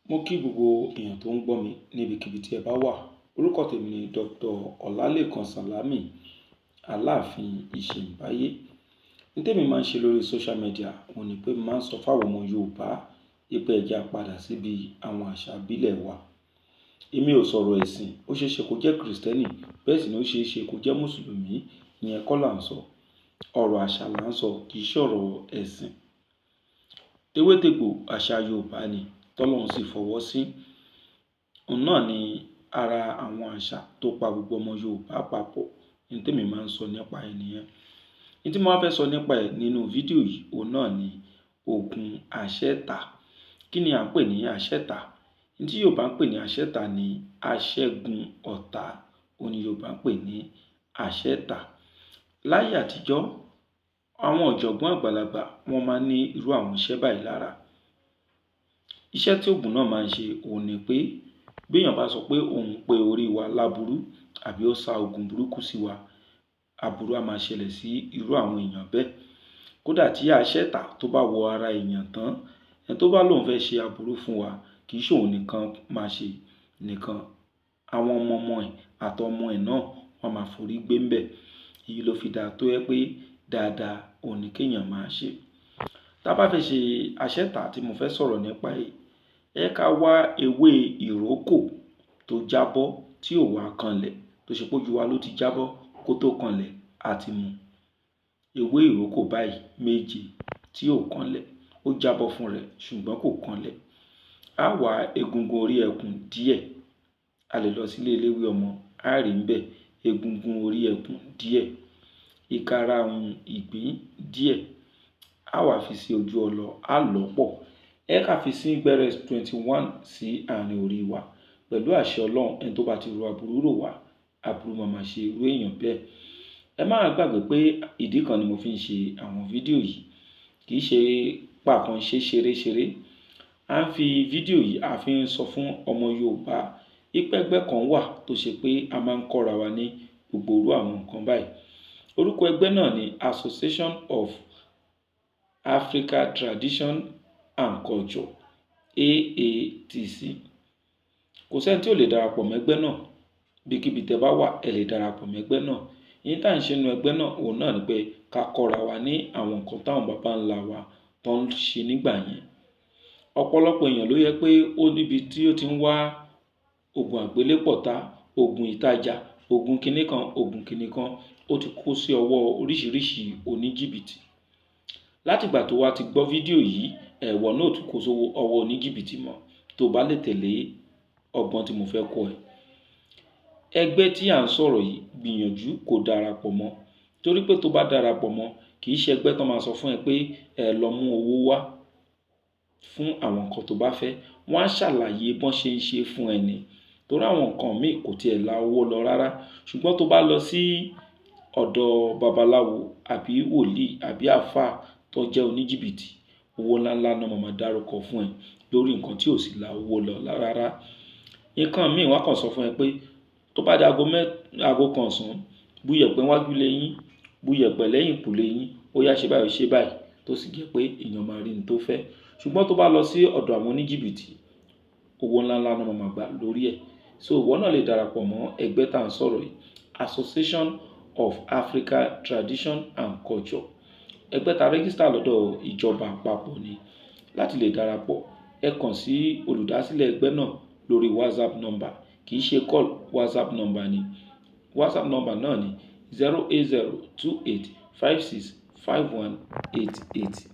Mo kí gbogbo èèyàn tó ń gbọ́ mi níbikíbi tí ẹ bá wà. Orúkọ tèmi ni Dr. Ọlálékan Sàlámì, Aláàfin Ìṣẹ̀mbáyé. Ní tèmi máa ń ṣe lórí social media, òun ni pé máa ń sọ fáwọn ọmọ Yorùbá wípé ẹ jẹ́ á padà síbi àwọn àṣà ìbílẹ̀ wa. Èmi ò sọ̀rọ̀ ẹ̀sìn, ó ṣe é ṣe kó jẹ́ Krìstẹ́nì, bẹ́ẹ̀ sì ni ó ṣe é ṣe kó jẹ́ Mùsùlùmí, ìyẹn kọ́ là ń sọ. Ọ̀rọ̀ àṣà là ń sọ, kì í ṣọ̀rọ̀ ẹ̀sìn. Tewétegbò àṣà Yorùbá ni tọ́lọ́run sì fọwọ́ sí. Òun náà ni ara àwọn àṣà tó pa gbogbo ọmọ Yorùbá papọ̀. Ní tèmi máa ń sọ nípa ẹ̀ nìyẹn. Ní tí mo bá fẹ́ sọ nípa ẹ̀ nínú fídíò yìí, òun náà ni òògùn àṣẹ́ta. Kí ni à ń pè ní àṣẹ́ta? Ní tí Yorùbá ń pè ní àṣẹ́ta ni aṣẹ́gun ọ̀tá. Òun ni Yorùbá ń pè ní àṣẹ́ta. Láyé àtijọ́, àwọn ọ̀jọ̀gbọ́n àgbàlagbà wọ́n máa ń ní irú àwọn iṣẹ́ báyìí lára. Iṣẹ́ tí òògùn náà máa ń ṣe òun ni pé bí èèyàn bá sọ pé òun pe orí wa láburú àbí ó sa òògùn burúkú sí wa, aburú á máa ṣẹlẹ̀ sí irú àwọn èèyàn bẹ́ẹ̀. Kódà tí àṣẹ́ta tó bá wọ ara èèyàn tán, ẹni tó bá lóun fẹ́ ṣe aburú fún wa, kì í ṣe òun nìkan máa ṣe nìkan. Àwọn ọmọ ọmọ ẹ̀ àtọmọ ẹ̀ náà wọ́n máa forí gbé ń bẹ̀. Èyí ló fi dáa tó jẹ́ pé dáadáa òun ní kí èèyàn máa ṣe. Tá bá fẹ́ ṣe àṣẹ́ta tí mo fẹ́ sọ̀rọ̀ nípa èyí, ẹ ká wá ewé ìrókò tó jábọ́ tí ò wá kanlẹ̀, tó ṣe pé ojú wa ló ti jábọ́ kó tó kanlẹ̀ àti mú. Ewé ìrókò báyìí méje tí ò kanlẹ̀, ó jábọ́ fún rẹ̀ ṣùgbọ́n kò kanlẹ̀. A wá egungun orí ẹkùn díẹ̀. A lè lọ sílé eléwé ọmọ, a rí níbẹ̀ egungun orí ẹkùn díẹ̀, ìkarahun ìgbín díẹ̀. A wá fi sí ojú ọlọ, a lọ̀ pọ̀. Ẹ ká fi sí gbẹ́rẹ́ 21 sí àárín orí wa. Pẹ̀lú àṣẹ Ọlọ́run, ẹni tó bá ti ro aburú rò wá, aburú máa ma ṣe irú èèyàn bẹ́ẹ̀. Ẹ má gbàgbé pé ìdí kan ni mo fi ń ṣe àwọn fídíò yìí. Kì í ṣe pàkan ṣe ṣeré ṣeré. A ń fi fídíò yìí, a fi ń sọ fún ọmọ Yorùbá wípé ẹgbẹ́ kan wà tó ṣe pé a máa ń kọ́ra wa ní gbogbo irú àwọn nǹkan báyìí. Orúkọ ẹgbẹ́ náà ni Association of Africa Tradition and Culture, AATC. Kò sí ẹni tí ò lè darapọ̀ mọ́ ẹgbẹ́ náà. Ibikíbi tẹ bá wà, ẹ lè darapọ̀ mọ́ ẹgbẹ́ náà. Ìyí tí à ń ṣe nínú ẹgbẹ́ náà, òun náà ni pé ká kọ́ra wa ní àwọn nǹkan táwọn bàbá ńlá wa tó ń ṣe nígbà yẹn. Ọ̀pọ̀lọpọ̀ èèyàn ló yẹ pé ó níbi tí ó ti ń wá òògùn àgbélépọ̀tá, òògùn ìtajà, òògùn kìnì kan, òògùn kìnì kan, ó ti kó sí ọwọ́ oríṣìíríṣìí oníjìbìtì. Láti ìgbà tó wá ti gbọ́ fídíò yìí, ẹ̀wọ̀ náà ò tún kó sówó ọwọ́ oníjìbìtì mọ́ tó bá lè tẹ̀lé ọgbọ́n tí mo fẹ́ kọ́ ẹ. Ẹgbẹ́ tí à ń sọ̀rọ̀ yìí, gbìyànjú kó darapọ̀ mọ́. Torí pé tó bá darapọ̀ mọ́, kì í ṣe ẹgbẹ́ tó máa sọ fún ẹ pé ẹ lọ mú owó wá fún àwọn nǹkan tó bá fẹ́. Wọ́n á ṣàlàyé bó ṣe ń ṣe fún ẹ ni. Torí àwọn nǹkan míì kò tiẹ̀ la owó lọ rárá. Ṣùgbọ́n tó bá lọ sí ọ̀dọ̀ babaláwo àbí wòlíì àbí àlfà tó jẹ́ oníjìbìtì, owó ńláńlá náà máa dárúkọ fún ẹ lórí nǹkan tí ò sì la owó lọ rárá. Nǹkan míì wọ́n á kàn sọ fún ẹ pé tó bá di aago kan ọ̀sán, bú iyẹ̀pẹ̀ wájú ilé yín, bú iyẹ̀pẹ̀ lẹ́yìnkùlé yín, ó yá ṣe báyìí, ṣe báyìí, tó sì jẹ́ pé èèyàn máa rí ohun tó fẹ́. Ṣùgbọ́n tó bá lọ sí ọ̀dọ̀ àwọn oníjìbìtì, owó ńláńlá náà máa gbà lórí ẹ̀. So ìwọ náà lè darapọ̀ mọ́ ẹgbẹ́ tá à ń sọ̀rọ̀ yìí, Association of Africa Tradition and Culture. Ẹgbẹ́ ta register lọ́dọ̀ ìjọba àpapọ̀ ni. Láti lè darapọ̀, ẹ kàn sí olùdásílẹ̀ ẹgbẹ́ náà lórí WhatsApp number, kì í ṣe call, WhatsApp number ni. WhatsApp number náà ni 08028565188.